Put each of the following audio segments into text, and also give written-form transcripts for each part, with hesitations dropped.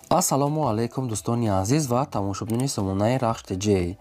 Ассалому алайкум, дӯстони азиз ва тамошобинони сомонаи Рахш ТЖ.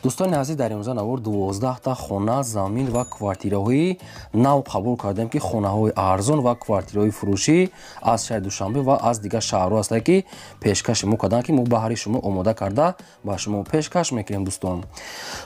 Дӯстони азиз, дар имрӯза навор 12та хона, замин ва квартираҳои нав қабул кардем, ки хонаҳои арзон ва квартираҳои фурӯшӣ аз шаҳри Душанбе ва аз дигар шаҳрҳо ҳастанд, ки пешкаши мо карданд, ки мо баҳри шумо омода карда ба шумо пешкаш мекунем, дӯстон.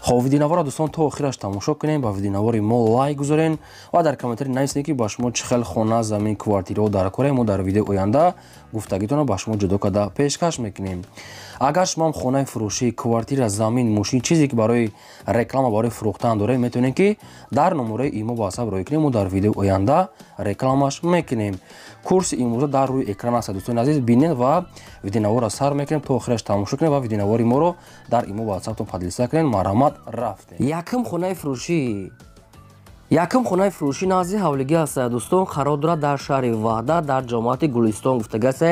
Хоб, видеонаворро, дӯстон, то охираш тамошо кунем, ба видеонавори мо лайк гузорен ва дар комментари нависед, ки ба шумо чӣ хел хона, замин, квартираҳо дар кора. Мо дар видеои оянда гуфтагитонро ба шумо ҷудо карда пешкаш мекунем. Агар шумоам хонаи фурӯшӣ, квартира, замин, мошин, чизе ки барои реклама, барои фурӯхтан доред, метавонед, ки дар номерои имо ватсап рӯй кунем, мо дар видеои оянда рекламаш мекунем. Курси имрӯза дар рӯи экран аст, дӯстони азиз, бинед ва видеонаворро сар мекунем, то охираш тамошо кунем ва видеонавори моро дар имо ватсаптон поделиться кунед. Марҳамат, рафтем. Якум хонаи фурӯшӣ назди ҳавлигӣ аст, дӯстон, қарор дорад дар шаҳри Ваҳдат, дар ҷамоати Гулистон гуфтагаст,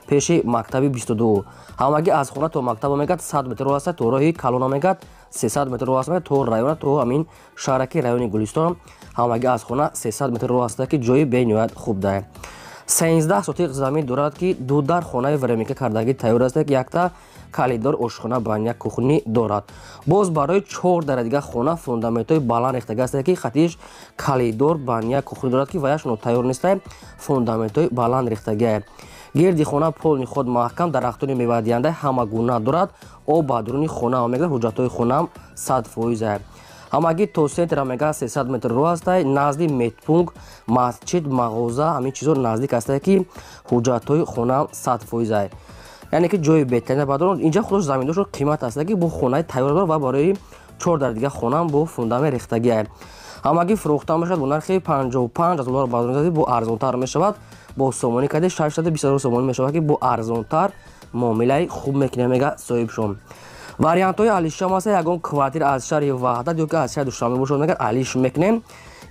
пеши мактаби 22. Ҳамагӣ аз хона то мактаба мегӯяд 100 метр роҳ аст, то роҳи калона мегӯяд 300 метр роҳ аст, мегӯяд то района, то ҳамин шаҳраки райони Гулистон ҳамагӣ аз хона 300 метр роҳ аст, ки ҷои бениҳоят хуб дае. 13 сотиқ замин дорад, ки ду дар хонаи временка кардагӣ тайёр аст, ки якта калидор, ошхона, баня, кухни дорад. Боз барои чор дара дига хона фундаментҳои баланд рехтага аст, ки хатиш калидор, баня, кухни дорад, ки ваяш нотайёр неста, фундаментҳои баланд рехтагиа. Гирди хона полный худ маҳкам, дарахтони мевадиҳанда ҳама гуна дорад, об ба дуруни хона мегӯяд, ҳуҷҷатҳои хонаам 100%. Ҳамагӣ то центра мегӯяд 300 метр роҳ аста, назди медпункт, масҷид, мағоза, ҳамин чизо наздик аста, ки ҳуҷҷатҳои хонаам 100%, яъне ки ҷои беҳтарин бадорон. Инҷа худош заминдошон қимат аста, ки бо хонаи тайёр дорад ва барои чор дар дига хонаам бо фундамент рехтагиа. Ҳамагӣ фурӯхта мешавад бо нархи 55 000 доллар, базор бо арзонтар мешавад, бо сомонӣ каде 620 000 сомонӣ мешавад, ки бо арзонтар муомилаи хуб мекунем, мега соҳибшон. Вариантҳои алишам аста, ягон квартира аз шаҳри Ваҳдат ё ки аз шаҳри Душанбе бошад, мегар алиш мекунем,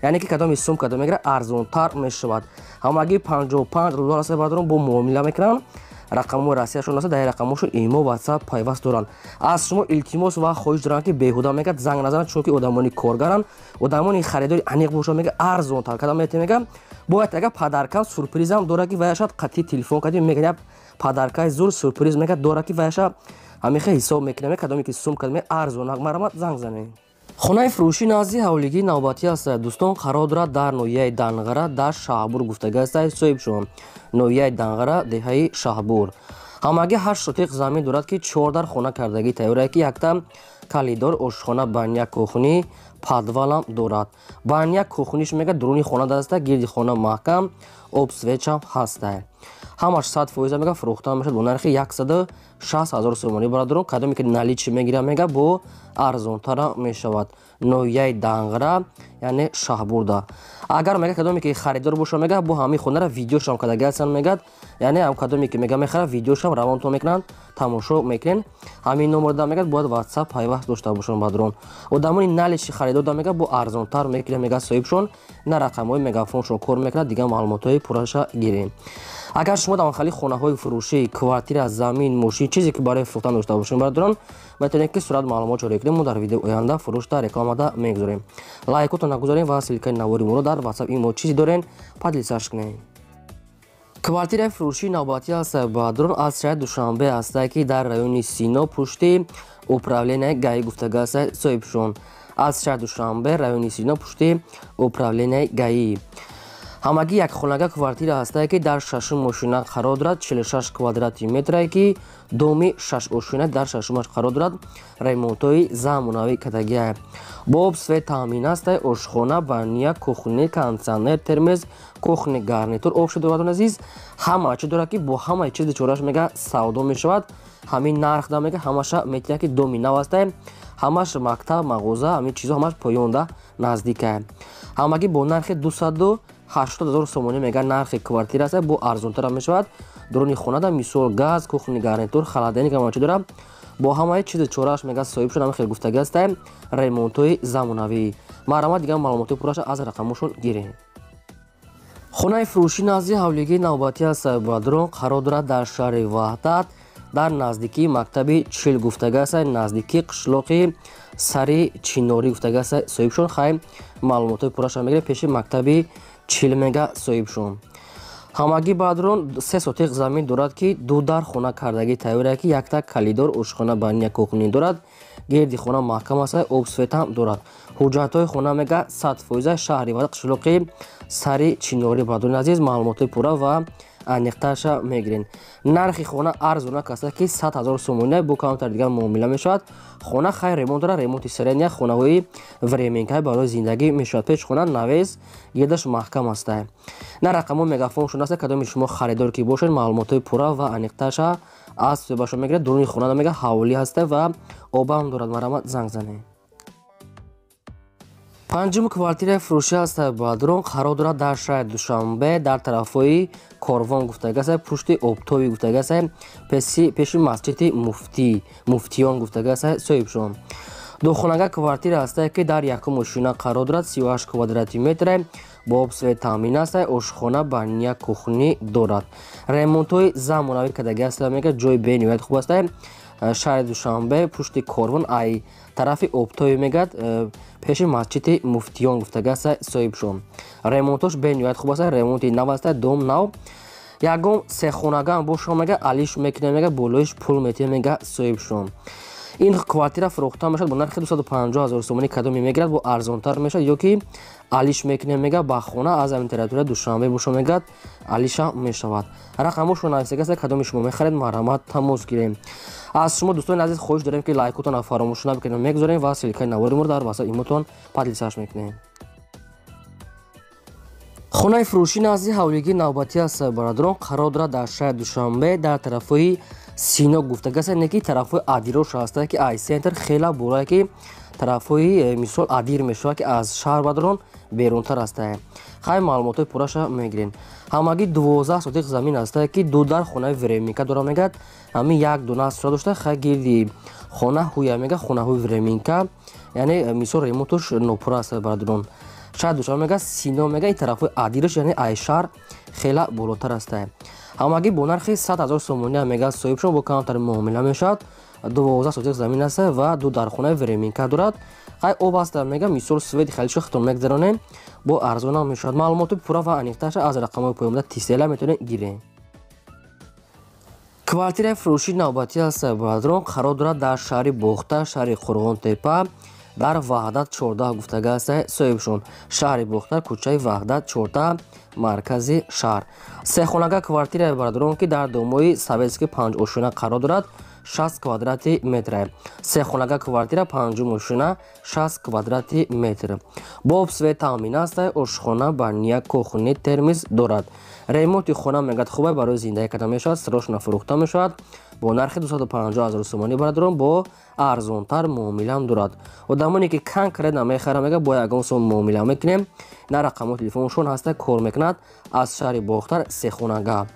яъне ки кадоми сум кадом мегира, арзонтар мешавад. Ҳамагӣ 55 доллар аста, баъдорон бо муомила мекунанд. Рақамҳои Россияшон аст, дар рақамҳошон имо ватсап пайваст доранд. Аз шумо илтимос ва хоҳиш доранд, ки беҳуда мегӯяд занг назананд, чунки одамони коргаранд, одамони харидори аниқ бошад, мега арзонтар кадам мете. Мега бояд ага подарка, сюрпризам дорад, ки ваяшад қатъи телефон кади, мега подаркаи зур, сюрприз мега дорад, ки ваяша ҳамихе ҳисоб мекунем. Кадоме ки сум кадоме арзонак, марҳамат, занг занед. Хонаи фурӯшӣ назди ҳавлигии навбатӣ аст, дӯстон, қарор дорад дар ноҳияи Данғара, дар Шаҳбур гуфтага аст соҳибшон. Ноҳияи Данғара, деҳаи Шаҳбур. Ҳамагӣ ҳашт сотиқ замин дорад, ки чор дар хона кардагӣ тайёр, ки якта калидор, ошхона, баня, кухни, подвалам дорад. Баня, кухниш мега дуруни хона даста, гирди хона маҳкам, об, свечам ҳаста, ҳамаш 100%. Мега фурӯхта мешавад бо нархи 160 000 сомонӣ, бародарон. Кадоме ки наличный мегира, мега бо арзонтара мешавад. Ноҳияи Данғара, яъне Шаҳбурда. Агар мега кадоме ки харидор боша, мега бо ҳамин хонара видеошам кардагӣ ҳастанд, мегад, яъне ҳам кадоме ки мега мехара, видеошам равонтон мекунанд, тамошо мекунен. Ҳамин номерда мегад бояд ватсап пайваст дошта бошанд, бародарон. Одамони наличный харидор да мега бо арзонтар мекунад, мега соҳибшон. На рақамҳои мегафоншон кор мекунад, дигар маълумотҳои пурраша гирем. Агар шумо дар хали хонаҳои фурӯшӣ, квартира, замин, мошин, чизе ки барои фурӯхтан дошта бошем, бародарон, метавонед, ки сурат маълумот ҷорӣ кунем, мо дар видеои оянда фурӯшта рекламада мегузорем. Лайкотон нагузорем ва ссылкаи навори моро дар ватсап, имо чизе дорен, поделиться кунем. Квартираи фурӯшии навбатӣ аст, бародарон, аз шаҳри Душанбе ҳаста, ки дар райони Сино, пушти управления ГАИ гуфтага аст соҳибшон. Аз шаҳри Душанбе, райони Сино, пушти управления ГАИ. Ҳамагӣ якхонага квартира ҳастае, ки дар шашум ошина қарор дорад, 46 квадрати метрае, ки доми шаш ошина дар шашумаш қарор дорад, ремонтҳои замонавӣ кардагиа, бо об, свет таъмин аста, ошхона, баня, кухни, кондитсионер, термез, кухни гарнитур обшо дорад. Азиз, ҳама чи дорад, ки бо ҳамаи чизи чораш мега савдо мешавад. Ҳамин нарх да мега ҳамаша метиҳад, ки доми нав астае, ҳамаш мактаб, мағоза, ҳамин чизо ҳамаш поёнда наздикае. Ҳамагӣ бо нархи 280 000 сомонӣ мега нархи квартира аст, бо арзонтара мешавад. Дуруни хонада мисол газ, кухни гарнитур, холодильник, ҳама чи дорад, бо ҳамаи чизи чорааш мега соҳиб шуд, ҳама хел гуфтагӣ астае, ремонтҳои замонавӣ. Марҳамат, дигар маълумоти пурраша аз рақамошон гирем. Хонаи фурӯшӣ назди ҳавлигии навбатӣ аст, бародарон, қарор дорад дар шаҳри Ваҳдат, дар наздикии мактаби 40 гуфтага аст, наздикии қишлоқи Сари Чинорӣ гуфтага аст соҳибшон. Хай, маълумотҳои пурраша мегирем. Пеши мактаби 40 мега соҳибшон. Ҳамагӣ баъдрон 3 сотиқ замин дорад, ки 2 дар хона кардагӣ тайёр, ки якта калидор, ошхона, баня, кухни дорад. Гирди хона маҳкам аст, об свет ҳам дорад. Ҳуҷҷатҳои хона мега 100% шаҳри Ваҳдат, қишлоқи Сари Чинорӣ. Бародарони азиз, маълумотҳои пурра ва аниқтарша мегирен. Нархи хона арзонак аст, ки 100 000 сомонӣ, бо камтар дигар муомила мешавад. Хона хайр ремонт дорад, ремонти средняя, хонаҳои временка барои зиндагӣ мешавад. Пеш хона навес, гирдаш маҳкам аст. На рақамҳо мегафоншон аст, кадоми шумо харидор ки бошед, маълумотҳои пурра ва аниқтарша аз суҳбатшон мегирад. Дуруни хона мега ҳавлӣ ҳаста ва обам дорад. Марҳамат, занг занед. Панҷум квартираи фурӯшӣ аст, бародарон, қарор дорад дар шаҳри Душанбе, дар тарафҳои Корвон гуфтагааст, пушти Обтобӣ гуфтагааст, пеши масҷиди Муфтиён гуфтагааст соҳибшон. Духонага квартира аст, ки дар якум ошина қарор дорад, 38 квадрати метр, бо об свет таъмин аст, ошхона, баня, кухни дорад. Ремонтҳои замонавӣ кардагӣ аст, мега ҷои бениҳоят хуб аст. Шаҳри Душанбе, пушти Корвон, ай тарафи Обтобӣ мегад, пеши масҷиди Муфтиён гуфтагааст соҳибшон. Ремонтош бениҳоят хуб аст, ремонти нав аст, дом нав. Ягон сехонагаам бошо мега алиш мекунем, мега болоиш пул метиҳем, мега соҳибшон. Ин квартира фурӯхта мешавад бо нархи 250 000 сомонӣ. Кадоме мегирад, бо арзонтар мешавад, ё ки алиш мекунем, мега ба хона аз ҳамин территория Душанбе бошо, мегад алиша мешавад. Рақамошро нависагааст, кадоми шумо мехаред, марҳамат, тамос гирем. Аз шумо, дӯстони азиз, хоҳиш дорем, ки лайкотонро фаромӯш набикунед, мегузорем ва ссылка и навори моро дар васат имотон поделиться мекунем. Хонаи фурӯшӣ назди ҳавлигии навбатӣ аст, бародарон, қарор дорад дар шаҳри Душанбе, дар тарафҳои Сино гуфтагааст, не ки тарафҳои Адирош аст, ки ай центр хела бурае, ки тарафҳои мисол Адир мешавад, ки аз шаҳр, бародарон, берунтар аст. Хай, маълумотҳои пурраша мегирем. Ҳамагӣ 12 сотиқ замин аст, ки 2 дар хонаи временка дора, мегӯяд, ҳамин як дона сура дошта, хай гирди хона ҳуя, мега хонаҳои временка, яъне мисол ремонтош нопурра аст, бародарон. Шаҳр Душанбе, мега Сино, мега ин тарафҳои Адирш, яъне ай шаҳр хела болотар аст. Ҳамагӣ бо нархи 100 000 сомонӣ, мега соҳибшон, бо камтар муомила мешавад. 12 сотиқ замин аст ва 2 дар хонаи временка дорад. Хай об аст, мега мисол свет халишо хитон мегзаронем, бо арзонам мешавад. Маълумоти пурра ва аниқтарша аз рақамҳои поёнда тисела метавонед гирем. Квартираи фурӯшии навбатӣ аст, бародарон, қарор дорад дар шаҳри Бохтар, шаҳри Қурғонтепа, дар Ваҳдат 14 гуфтагааст соҳибшон. Шаҳри Бохтар, кӯчаи Ваҳдат 14, маркази шаҳр. Сехонага квартираи, бародарон, ки дар домои советский 5 ошёна қарор дорад, 60 квадрати метр. Сехонага квартира, панҷум ошёна, 60 квадрати метр. Бо об свет таъмин аст, ошхона, баня, кухни, термиз дорад. Ремонти хона мегӯяд хубай, барои зиндагӣ карда мешавад, срочно фурӯхта мешавад бо нархи 250 000 сомонӣ, бародарон, бо арзонтар муомилаам дорад. Одамоне ки конкретно мехарам, мега бо ягон сом муомила мекунем. На рақамҳои телефоншон ҳаста, кор мекунад аз шаҳри Бохтар, сехонага.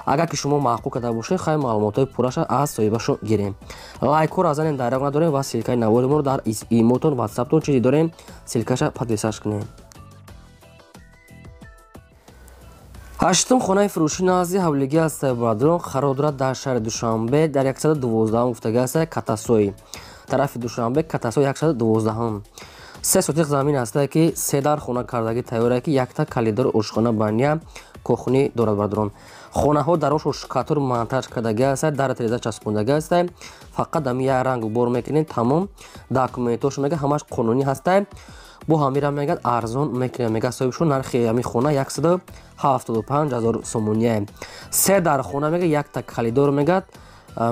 Агар ки шумо маъқул карда бошед, хай маълумотҳои пурраша аз соҳибашон гирем. Лайкҳоро занем, дарёфт надорем ва ссылка и навори моро дар имотон, ватсаптон чизе дорем, ссылка ша поделиться кунем. Ҳаштум хонаи фурӯшӣ назди ҳавлигӣ аст, бародарон, қарор дорад дар шаҳри Душанбе, дар 112 гуфтагааст, Катасой. Тарафи Душанбе, Катасой 112. 3 сотиқ замин аст, ки 3 дар хона кардагӣ тайёр, ки якта калидор, ошхона, баня, кухни дорад, бародарон. Хонаҳо дарошо штукатур монтаж кардагӣ аст, дар тереза часпондагӣ аст. Фақат ами як ранг бор мекунем, тамом. Документош мега ҳамаш қонунӣ ҳаст. Бо ҳамира мегӯяд арзон мекунем, мега соҳибшон. Нархи ҳамин хона 175 000 сомоние. 3 дар хона, мега якта калидор, мегӯяд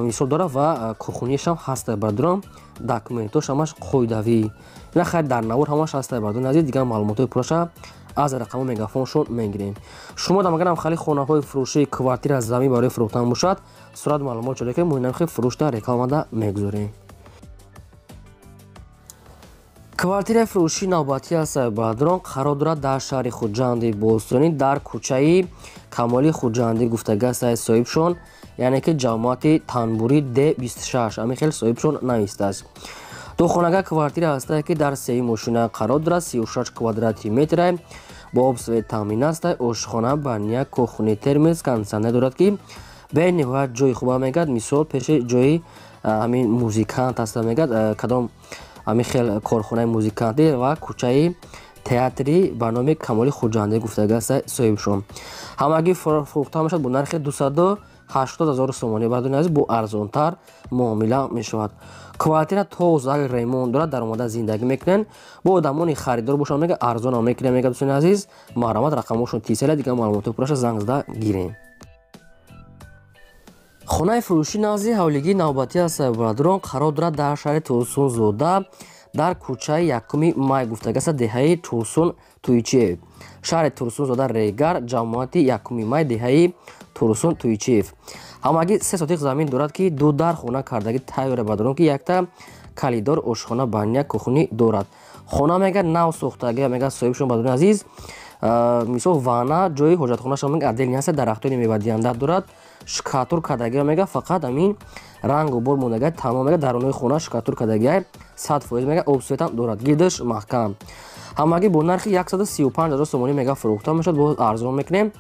мисол дорад ва кухонияшам ҳаст, бародарон. Документош ҳамаш қоидавӣ. Ина хайр, дар навор ҳамаш ҳаст, бародарон азиз. Дигар маълумотҳои пурраша аз рақамҳо мегафоншон мегирем. Шумо дамагарам хали хонаҳои фурӯшии квартира, замин барои фурӯхтан бошад, сурат маълумот шуда, ки мо нархи фурӯшда рекламада мегузорем. Квартираи фурӯшии навбатӣ аст, бародарон, қарор дорад дар шаҳри Хуҷанди бостонӣ, дар кӯчаи Камоли Хуҷандӣ гуфтагааст соҳибшон, яъне ки ҷамоати Танбурӣ Д26, ҳамин хел соҳибшон навистааст. Духонага квартира ҳаст, ки дар сеюм ошёна қарор дорад, 36 квадрати метр, бо об свет таъмин аст, ошхона, баня, кухни, термиз, кондитсионер дорад, ки бениҳоят ҷои хуба, мегӯяд, мисол пеши ҷои ҳамин музикант ҳаста, мегӯяд, кадом ҳамин хел корхонаи музикантӣ ва кӯчаи театри ба номи Камоли Хуҷандӣ гуфтагааст соҳибшон. Ҳамагӣ фурӯхта мешавад бо нархи 280 000 сомонӣ. Бародарони азиз, бо арзонтар муомила мешавад. Квартира тоза ремонт дорад, дар омада зиндагӣ мекунанд. Бо одамони харидор бошанд, мега арзонам мекунем, мега дӯстони азиз. Марҳамат, рақамҳошон тисела, дигар маълумоти пурраша занг зада гирем. Хонаи фурӯшӣ назди ҳавлигии навбатӣ аст, бародарон, қарор дорад дар шаҳри Турсунзода, дар кӯчаи 1 май гуфтагааст, деҳаи Турсун Туйчиев. Шаҳри Турсунзода, Регар, ҷамоати 1 май, деҳаи Турсун Туйчиев. Ҳамагӣ 3 сотиқ замин дорад, ки 2 дар хона кардагӣ тайёра, бародарон, ки якта калидор, ошхона, баня, кухни дорад. Хона мега нав сохтагӣ, мега соҳибшон, бародарони азиз. Мисол ванна, ҷои ҳоҷатхонаашон мега отдельный ҳаст, дарахтони мевадиҳанда дорад, шкатур кардагӣ, мега фақат ҳамин рангу бор мондагӣ тамом, мега дарунои хона шкатур кардагӣ 100%, мега обсветам дорад, гирдаш маҳкам. Ҳамагӣ бо нархи 135 000 сомонӣ мега фурӯхта мешавад, боз арзон мекунем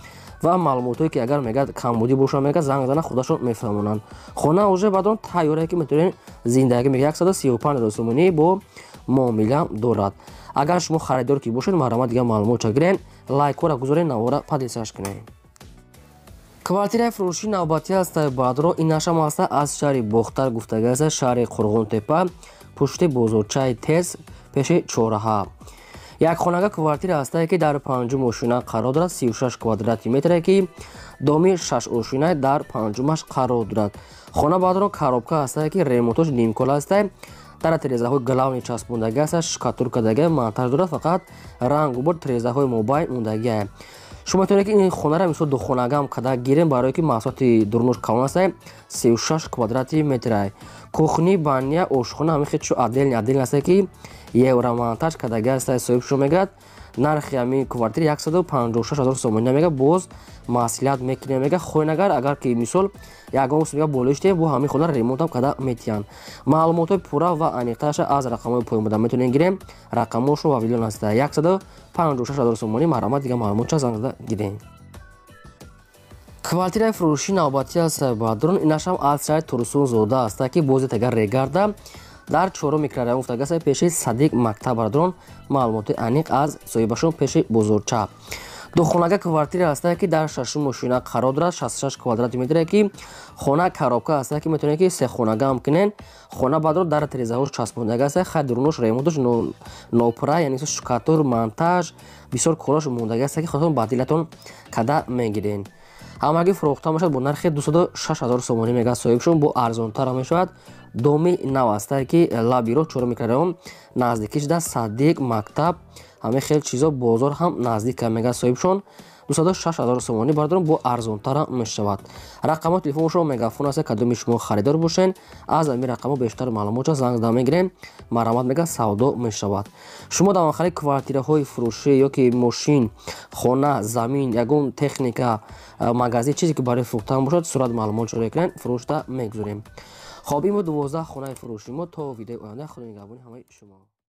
ва маълумотое ки агар мега камбудӣ бошад, мега занг зана худашон мефаҳмонанд. Хона уже баъдон тайёре ки метавонед зиндагӣ, мега 135 000 сомонӣ бо муомила дорад. Агар шумо харидор ки бошед, марҳамат, дигар маълумотша гирен, лайкҳоро гузоред, навора поделиться кунед. Квартираи фурӯшӣ навбатӣ аст, бародаро, ин нашам аст аз шаҳри Бохтар гуфтагааст, шаҳри Қурғонтепа, пушти бозорчаи тез, пеши чораҳа. Як хонага квартира ҳастае, ки дар панҷум ошина қарор дорад, 36 квадрати метре, ки доми 6 ошина дар панҷумаш қарор дорад. Хона, бародаро, коробка ҳастае, ки ремонтош нимкола ҳастае, дар тирезаҳои главный часпондагӣ аст, штукатурка кардагӣ, монтаж дорад, фақат рангу бор тирезаҳои мобайн мондагӣ. Шумо метавонед ки ин хонара мисол духонагам када гирем, барое ки масоҳати дурнуш калон аст, 36 квадрати метра. Кухни, баня, ошхона ҳамин хел чизо отдельный отдельный аст, ки евромонтаж кардагӣ аст, соҳиб шумо мегӯяд. Нархи ҳамин квартира 156 000 сомонӣ, мега боз маслиҳат мекунем, мега хоҳед агар ки мисол ягон мега болоиштем, бо ҳамин хона ремонтам карда метиҳанд. Маълумотҳои пурра ва аниқтарша аз рақамҳои поён буда метавонед гирем, рақамҳошон ва вилон аст. 156 000 сомонӣ. Марҳамат, дигар маълумотша занг зада гирем. Квартираи фурӯшӣ навбатӣ аст, бародарон, инашам аз шаҳри Турсунзода аст, ки бози тагар Регарда, дар чорум микрорайон гуфтагааст, пеши Садиқ мактаб. Бародарон, маълумоти аниқ аз соҳибашон, пеши бозорча. Духонага квартира ҳастае, ки дар шашум ошина қарор дорад, 66 квадрати метре, ки хона коробка ҳастае, ки метавонед ки сехонагаам кунед. Хона, баъдро, дар тирезаҳош часпондага аст, хай дурунош ремонтош нопура, яъне штукатур, монтаж, бисёр корош мондага аст, ки худатон ба дилатон када мегиред. Ҳамагӣ фурӯхта мешавад бо нархи 206 000 сомонӣ, мега соҳибшон, бо арзонтар мешавад. Доми нав ҳастае, ки лаби роҳ, чорум микрорайон, наздикӣ шуда Садиқ мактаб, ҳамин хел чизо, бозор ҳам наздика, мега соҳибшон. 206 000 сомонӣ, бародарон, бо арзонтар мешавад. Рақамҳои телефоншон Мегафон аст, кадоми шумо харидор бошед, аз ҳамин рақамҳо бештар маълумотша занг зада мегирем. Марҳамат, мега савдо мешавад. Шумо дар махали квартираҳои фурӯшӣ ё ки мошин, хона, замин, ягон техника, магазин, чизе ки барои фурӯхтан бошад, сурат маълумотшо мекунед, фурӯшта мегузорем. Хоб, ин буд 12 хонаи фурӯши мо. То видеои оянда, худо нигаҳбони ҳамаи шумо.